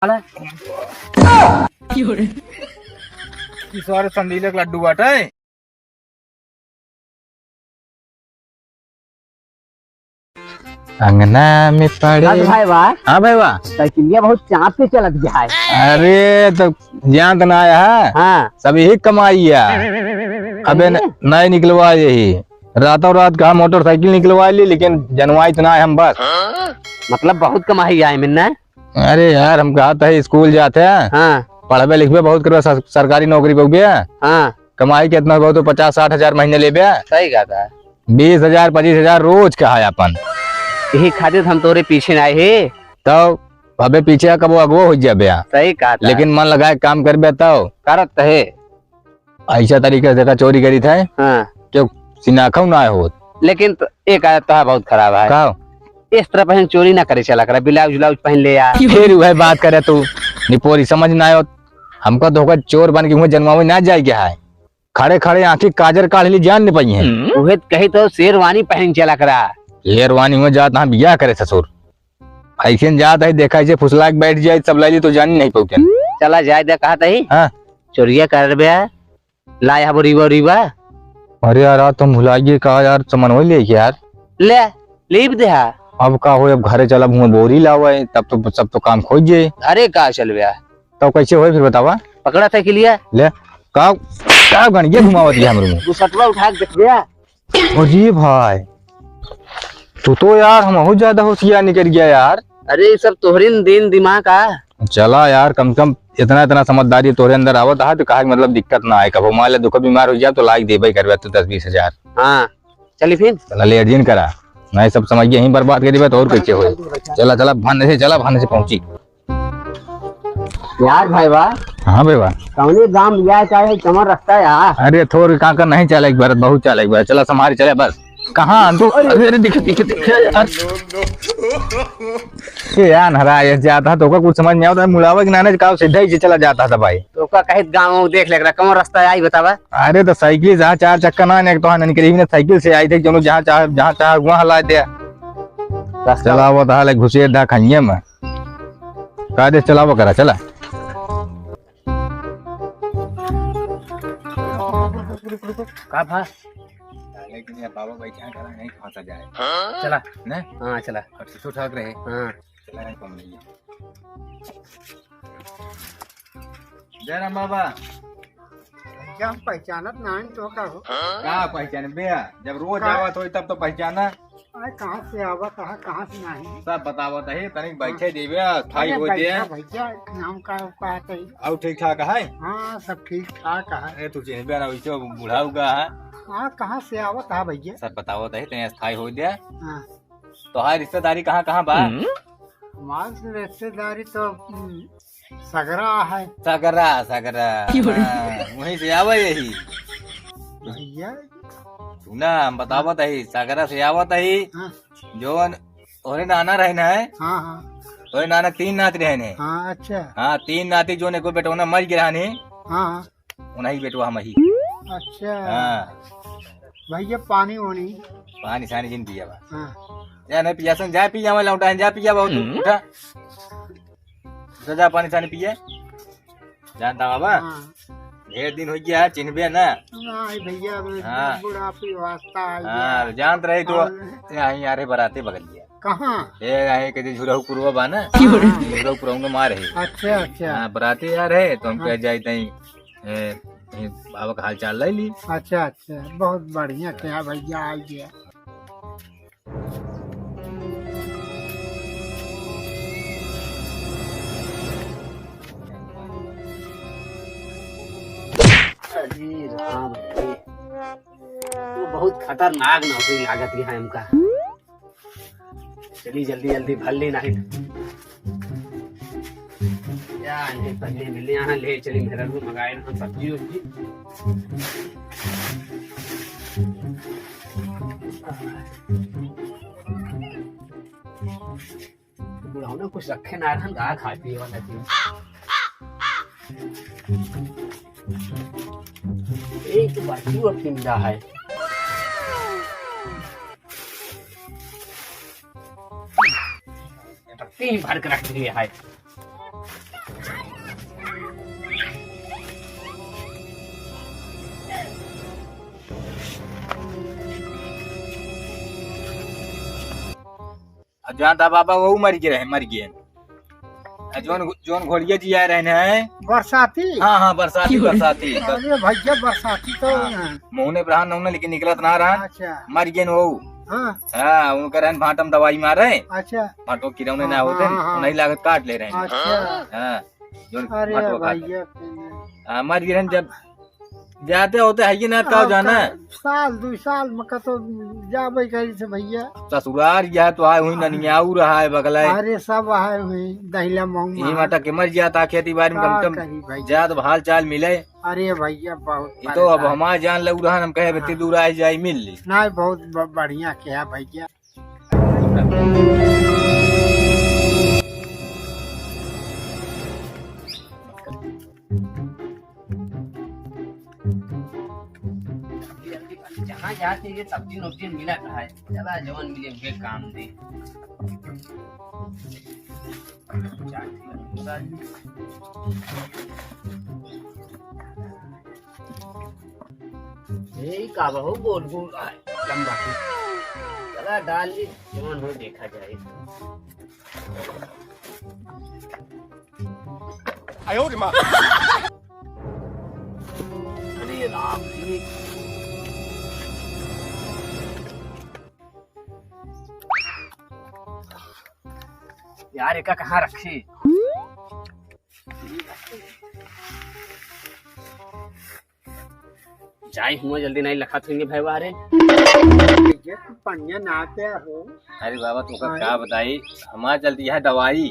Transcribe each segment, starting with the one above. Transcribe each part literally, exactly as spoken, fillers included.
ई सारे संदीले के लड्डू बाटे। अंगना में पड़े। हाँ तो भाई वाह। हाँ भाई वाह। साइकिलिया बहुत चाप से चलत गया है। अरे तो जान तो ना आया है। हाँ। सब यही कमाई है। अबे न-, अरे। नहीं निकलवा यही। रातों रात कहा मोटरसाइकिल निकलवा ली, लेकिन जनवाई तो ना है हम बस। मतलब बहुत कमाई है मिन्ना। अरे यार, हम कहा था स्कूल जाते हैं, हाँ। पढ़बे लिखबे बहुत करबे, सर-, सरकारी नौकरी पकबे। हाँ। कमाई कितना हो तो पचास साठ हजार महीने लेबे। सही कहा था। बीस हजार, पच्चीस हजार रोज का है अपन। यही खातिर हम तोरे पीछे ना आए हे। तो अबे पीछे कबो अगुओ हो जाबे। सही कहा था। लेकिन मन लगाए काम करबे तो। करत है। ऐसा तरीका से का चोरी करी था, हाँ। जो सिनाखा ना हो। लेकिन तो एक आदत तो है बहुत खराब है। का? इस तरह पहन चोरी ना करे चला करा, ब्लाउज व्लाउज पहन ले यार। फिर वह बात करे तू, निपोरी समझ ना आयो। हमका धोखा चोर बन के हुए जनवावे ना जाए क्या है? खड़े खड़े आंखी काजर काढ़ ली जान नहीं पाई है। उहे तो कही तो शेरवानी पहन चला करा। शेरवानी हुए जात हम बियाह करे ससुर। ऐसे न जात है, देखा ऐसे फुसला के बैठ जाए, सब लाई ली तो जानी नहीं पहुंचन। चला जाए दे कहा तही। हाँ। चोरिया कर बे, लाए हबो रीवा रीवा। अरे यार, आज तुम भुला गए का यार, सामान वही ले यार। ले, लीप दे हा। अब का हो, अब घरे चला हुआ बोरी लावे, तब तो सब तो काम खोज जे। अरे का चल बे? तो कैसे होए फिर बतावा? पकड़ा साइकिलिया। ले, का, का गणिया घुमावत है हमरे में? दुसटवा उठा के देख बे। अरे भाई, तू तो यार हमहू ज्यादा होशियार निकल गया यार। अरे, ये सब तोहरे न देन दिमाग आ। चला यार, कम से कम इतना, इतना समझदारी तोहरे अंदर आवत हा, तो कहा कि मतलब दिक्कत ना आए, कबो मान ले दुख बीमार हो जाए तो लाइक देबे करबे तू दस बीस हजार। हाँ, चली फिर। चला ले अर्जिन करा, नहीं सब समझ गए यहीं बर्बाद कर देबे तो और कैसे होए। चला, चला, भान से, चला, भान से पहुंची। यार भाई बा। हाँ भाई बा। कौने गांव लिया चाहे कमर रखता है यार? अरे थोर काका नहीं चला एक बार, बहुत चला एक बार, चला संभाल चले बस। कहाँ तू? अरे, अरे, दिखे, दिखे, दिखे, यार। ये यार नहरा ये जाता तो का कुछ समझ नहीं आता, मुड़ावा के नाने का सीधा ही चला जाता था भाई। तो का कहित गांव देख ले, कौन रास्ता आई बतावा? अरे तो साइकिल जहाँ चार चक्का ना, एक तो हाँ निकली ना, साइकिल से आई थे, जो जहाँ चाह, जहाँ चाह वहाँ ला दे। रास्ता चला वो था ले घुसे दा खंजे में। का दे चलावा करा, चला। का भा? लेकिन ये बाबा भाई क्या करा, नहीं फंसा जाए। चला। ने? हाँ, चला। और सुसु ठाक रहे। हाँ। चला, नहीं कम नहीं है। जय राम बाबा। भैया, हम पहचानत नाहीं तो का हो? का पहचान बे? जब रोज का? आवत होई तब तो पहचाना। अरे, कहाँ से आवत है, कहाँ से नहीं? सब बतावत है, तनिक बैठे हाँ। देवे, स्थाई अरे, हो बैठा दे। भैया, नाम का कहत है? और ठीक ठाक है? हाँ, सब ठीक ठाक है। अरे, तू चिन्हबे ना, वैसे बुढ़ाऊ का है। हाँ, कहाँ से आवत है भैया? सब बतावत है, तनिक स्थाई हो दे। हाँ। तोहार रिश्तेदारी कहाँ, कहाँ बा? हमार रिश्तेदारी तो, हम्म, सगरा है। सगरा, सगरा। क्यों रे? हाँ, वहीं से आवा यही। भैया। सुना, हम बतावत ही, सगरा से आवत ही। हाँ। जोन ओरे नाना रहे ना है? हाँ, हाँ। ओरे नाना तीन नाती रहे ने। हाँ, अच्छा। हाँ, तीन नाती जोन एको बेटौना मर गया रहने। हाँ, हाँ। उन्हीं बेटवा हम ही। अच्छा। हाँ। भैया, पानी वानी? पानी सानी जिन पिया बा। हाँ। जा नहीं पिया सन, जा पिया, मैं लौटा है, जा पिया बहुत, हम्म। उठा। जा, जा, पानी सानी पिए। जानता बाबा? हाँ। ढेर दिन हो गया है, चिन्हबे ना? नहीं भैया, अब हाँ। बुढ़ापी वास्ता आ हाँ, गया। जानत रही तो और यहाँ, यहाँ रे बराते बगल गया। कहाँ? ए, यहाँ के जे झुरहु पुरवा बा ना? क्यों रे? झुरहु पुरवा में मार है। अच्छा, अच्छा। हाँ, बराते यार है, तो हम हाँ। कह जाए तई, ए, ए, बाबा का हाल चाल ले ली। अच्छा, अच्छा, बहुत बढ़िया क्या भैया, आ गया। अरे राम रे, तू बहुत खतरनाक नौकरी लागत है हमका। चली जल्दी जल्दी भर ली नहीं। क्या है, पहले मिले यहाँ, ले चली मेरा रूम, मंगाए ना सब्जी उब्जी। बुढ़ाऊ ने कुछ रखे ना रहन, गा खा पिए वाला चीज। एक बार क्यों अब जिंदा है? तीन भर के रख दिए है। जानता बाबा, वो मर गए रहे, मर गए। आ, जोन, जोन घोड़िया जी आए रहे हैं। बरसाती? हाँ, हाँ, बरसाती, बरसाती। अरे भैया, बरसाती तो हाँ, मुँह ने रहा न, लेकिन निकलत ना रहा। अच्छा। मर गए वो। हाँ। हाँ, उनका रहन भाटम दवाई मारे। अच्छा। भाटो किरौने ना हाँ, होते, हाँ, हाँ। नहीं लागत काट ले रहे हैं। अच्छा। हाँ, जोन अरे भाटो खाते। भैया, हाँ, मर गए रहन जब जाते होते है कि ना, तो अब जाना। का, साल, दुई साल में कतो जाबे करी से भैया। ससुरार यह तो आए हुई, हाँ। ननियाऊ रहा है बगले। अरे, सब आए हुई, दहिला मऊ यही में। माटा के मर जाता, खेती बाड़ी में का कम से कम करी भैया? जात हाल चाल मिले। अरे भैया, बहुत ये तो अब परेशान। हमार जान लग रहा, हम कहे हाँ। बेटी दूर आए जाए मिल ली। नहीं, बहुत ब-, बढ़िया किया भैया। जल्दी, जल्दी, जहाँ जाके ये सब्जी उब्जी मिला कहाँ है? चला, जवन मिले, उहे काम दे। यही का बहू गोल गोल आए, लंबा के। चला डाल ली, जवन हो देखा जाए। आयो रे माँ। अरे राम जी। यार, एका कहाँ रखी? जाई हुआ जल्दी नहीं लखत होंगे भाई बारे। ये तो पनिया ना आते हो। अरे बाबा, तुमका हाँ। का बताई, हमार चलती है दवाई।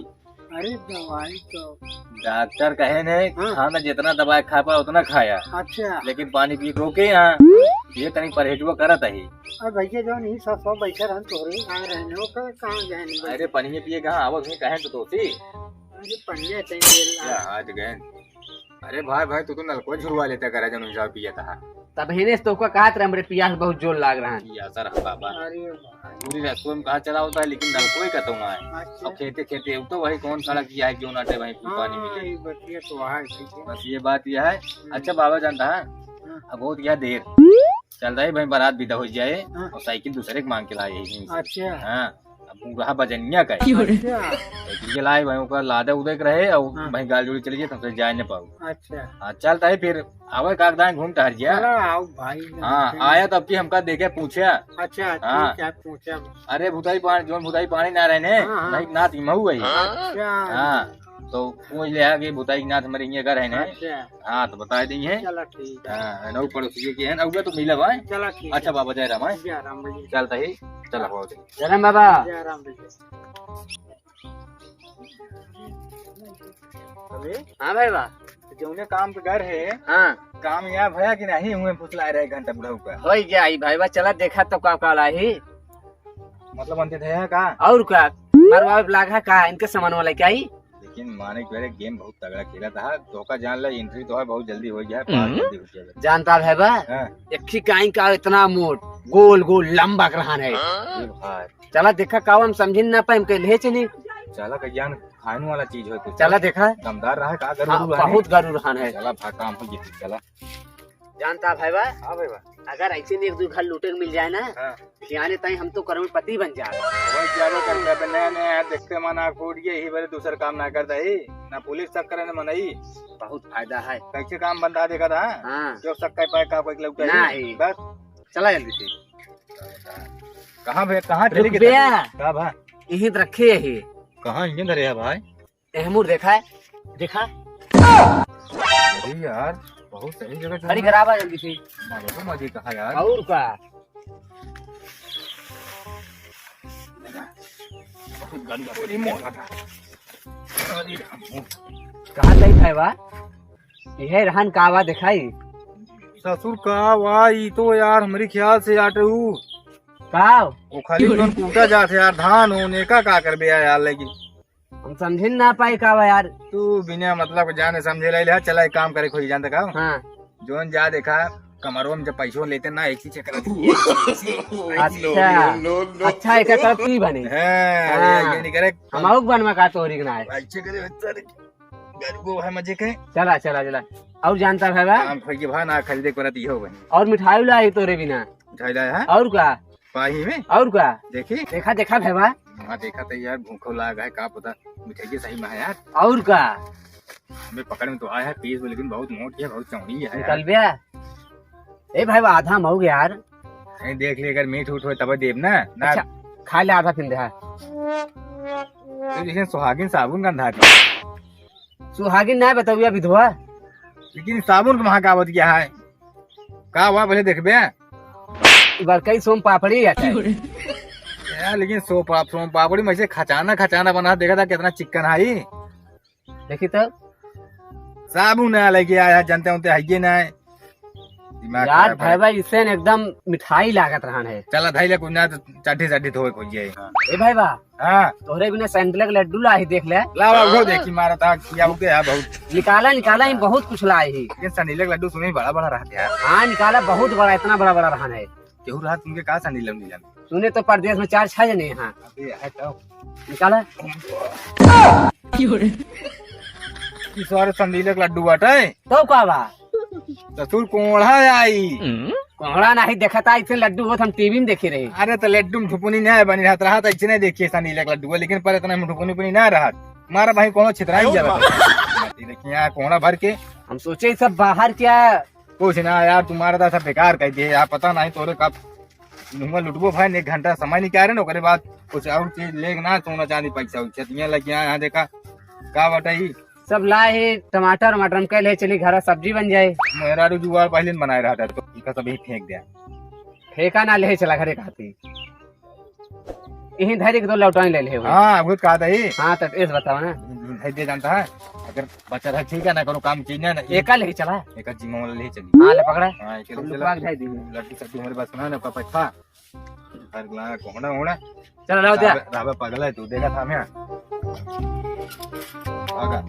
अरे दवाई तो डॉक्टर कहे ने हाँ। खाना जितना दवाई खा पाए उतना खाया। अच्छा। लेकिन पानी पी रोके यहाँ, ये तनी परहेजुआ करत है। अब भैया जौन ही सब, सब बैठे रहन तोहरे कहाँ रहने हो, कहाँ, कहाँ गए हैं? अरे पनिया पिए कहाँ आवत हुई, कहे तो तोसी। अरे पनिया चाहिए। क्या आज गए? अरे भाई, भाई, तू तो नलको झुरवा लेता करा, जब हिसाब पिया था। तब हेने से तोका कहत रहे, हमरे पियास बहुत जोर लाग रहा है। पियासा रहा बाबा। अरे भाई। पूरी रसोई में कहाँ चला होता है, लेकिन नलको ही कहता हूँ मैं। अच्छा। अब खेते, खेते, अब तो वही कौन सड़क किया है, क्यों ना टे वहीं पानी हाँ, मिले। ये बतिया तो है, ठीक है। बस ये बात यह है। हम्म। अच्छा बाबा जानता है, हाँ। अब बहुत यह देर। चल रही भाई, बारात विदा हो जाए हाँ। और साइकिल दूसरे के मांग के लाए यहीं से। अच्छा। हाँ। अब उ रहा बजनिया का। अच्छा। एक ये लाए भाई, ओकर लादे उदे के रहे और हाँ। भाई गाल जोड़ी चली गई, तुमसे जाए न पाऊ। अच्छा। हाँ, चलता है फिर, आवे कागदान घूम टहर गया। चलो, आओ भाई, हाँ, ठीक है। आया तब की हमका देखे पूछा। अच्छा, हाँ। ठीक है, पूछा। अरे भुताई पानी, जोन भुताई पानी ना रहने, हाँ, हाँ। नहीं नाथ महू है। अच्छा। हाँ, तो पूछ ले कि भुताई के नाथ हमारे यहाँ का रहने। अच्छा। हाँ, तो बता देंगे। चलो, ठीक है। हाँ, नौ पड़ोसी के हैं, अब तो मिला भाई। चलो, ठीक अच्छा है। बाबा, जय राम, हाँ। जय राम भैया। चलता ही, चलो, बाबा। जय राम बाबा। जय राम भैया। अबे? हाँ भाई बा। जौने काम के घर है, हाँ। काम यहाँ भया कि नहीं हुए, फुसला रहे घंटा बुढ़ऊ का। होई जाई भाई बा, चला देखा तो का का लाही। मतलब अंते थे का? और का? मरवा लागा का, इनके सामान वाला क्या ही? लेकिन माने के बेरे गेम बहुत तगड़ा खेला था, धोखा जान ले, एंट्री तो है, बहुत जल्दी हो गया, पास हम्म। जल्दी हो गया। जानता है बा? हाँ। एक ही काइन का इतना मोट, गोल गोल लंबा ग्रहण है। ए भाई। चला देखा का हम समझिन ना पाए, हमके ले चली। चला का ज्ञान खाने वाला चीज हो कुछ। चला देखा। दमदार रहा का, गरुड़ हाँ, रहा है? बहुत गरुड़ रहा है। चला भा काम हो गया, चला। जानता भाई बा? हाँ भाई बा। अगर ऐसे में एक दो घर लूटे के मिल जाए ना, हाँ। सियाने ताई हम तो करोड़पति बन जाए। वही ज्यादा कर दे, नया नया है, देखते मन आँख फूट गए, यही बारे दूसर काम ना कर दे, ना पुलिस तक करे, ना मनई। बहुत फायदा है। कैसे काम बनता देखा था? हाँ। जो शक कर पाए का कोई लौटा ही। नहीं। बस। चला जल्दी से। कहाँ भैया, कहाँ रुक चले गए बे। था? का भा? यहीं तो रखे है। कहाँ इंजन धरे है भाई? एहमुर देखा है, देखा। अरे यार, बहुत सही जगह अरे चला। गराबा जल्दी से। मारो तो मजे कहा यार। और का? बहुत गंदा, अरे मोटा था। अरे राम। कहाँ जाई था बा? यह रहन का बा दिखाई? ससुर का बा, ई तो यार हमरी ख्याल से आटे ऊ। का? वो खाली जोन कूटा जात है यार, धान हो, नेका का करबे यार, लेकिन हम समझिन ना पाई का बा यार। तू बिना मतलब के जाने समझे लाई ले, चला एक काम करे खोजी जानते का? हाँ। जोन जा देखा, कमरवा में जब पैसों लेते ना, ऐसी चेक करत ही। अच्छा। अच्छा, एक तरफ तू ही बने। हाँ, हाँ। ये, ये नहीं करे। हम आउक बनवा का तोरी के ना है। ऐसे करे, ऐसे करे। गरीबो है मजे के। चला, चला, चला। और जानता है बा? काम खोई के भा ना खरीदे करत इहो बने। और मिठाई लाई तोरे बिना। मिठाई लाया है? और का? पाही में? और का? देखी। देखा, देखा भैया। हाँ, देखा तो यार, भूखो लाग है, का पता मिठाई सही में है यार। और का? हमें पकड़ में तो आया है पीस, लेकिन बहुत मोटी है, बहुत चौड़ी है यार। निकल बे। ए भाई, आधा मऊग यार। नहीं, देख ले, अगर मीठ उठ होए तब देब ना, ना। अच्छा, खा ले आधा, फिर दे। हाँ। तो जैसे सुहागिन साबुन गंधा थी। सुहागिन ना बताऊया विधवा। लेकिन साबुन के वहाँ का आवत गया है? का हुआ पहले देखबे? बड़कई सोम पापड़ी है। यार, लेकिन सो पाप-, सोम पापड़ी में से खचाना, खचाना बना, देखा था कितना चिकन है ई। देखी तो। साबुन ना लेके आया, जनते उनते हइये ना है। दिमाग यार खराब है। भाईबा, इसे न एकदम मिठाई लागत रहन है। चला धाई ले, कुछ ना तो चड्ढी चड्ढी धोए खोजिए। ए भाईबा, हाँ। तोहरे बिना सैंडल के लड्डू लाही, देख ले। लावा, वो देखी मारा था, किया हो गया बहुत। निकाला, निकाला, हम बहुत कुछ लाए ही। ये सैंडल के लड्डू सुने बड़ा बड़ा रहत है यार। हाँ, निकाला, बहुत बड़ा, इतना बड़ा बड़ा रहन है। केहू रहत उनके का सैंडल नीलम? सुने तो परदेस में चार छह जने हैं। अबे, है तो। निकाला। ई सारे सैंडल के लड्डू बाटे। तो का बा? ससुर कोढ़ा आई। कोढ़ा नाही देखता, ऐसे लड्डू होत हम टीवी में देखे रहे। अरे तो लड्डू में ठुपुनी ना बनी रहत, रहत ऐसे नहीं देखिए सैंडल के लड्डू, लेकिन पर इतना में ठुपुनी पुनी ना रहत। मारा भाई कोनो छितराई जावे। देखिए यहाँ कोढ़ा भर के। हम सोचे सब बाहर क्या कुछ ना यार, तुम्हारा तो सब बेकार कह दिए यार, पता नहीं तोरे कब मुँह लुटबो भाई, एक घंटा समय निकाले ना, ओकरे बाद कुछ और चीज लेके ना, सोना चांदी पैसा उछत यहाँ लग गया। यहाँ देखा का बाटे ई? सब लाए ही, टमाटर वमाटर हम कह ले चली घर, सब्जी बन जाए। मेहरारू जुगाड़ पहले न बनाए रहा था, तो इनका सब ही फेंक दिया। फेंका ना, ले चला घरे खाती। यहीं धरी के दो लौटाई ले ले हो। हाँ, वो कहा था ही। हाँ, तो इस बताओ ना। भाई दे जानता है, अगर बचा रहा ठीक है ना, कोनो काम चीज ना, ना। एका ले चला। एका जिम्मा वाला ले चली। हाँ, ले पकड़ा। हाँ, एका हम ले लोग चला। भाग जाए दी। लड्डू सड्डू हमारे पास ना, ना, का पैसा। हर ला कोहड़ा होड़ा। चल, रहो द्या। राबे, राबे पागल है तू, देखा था मैं। आगा।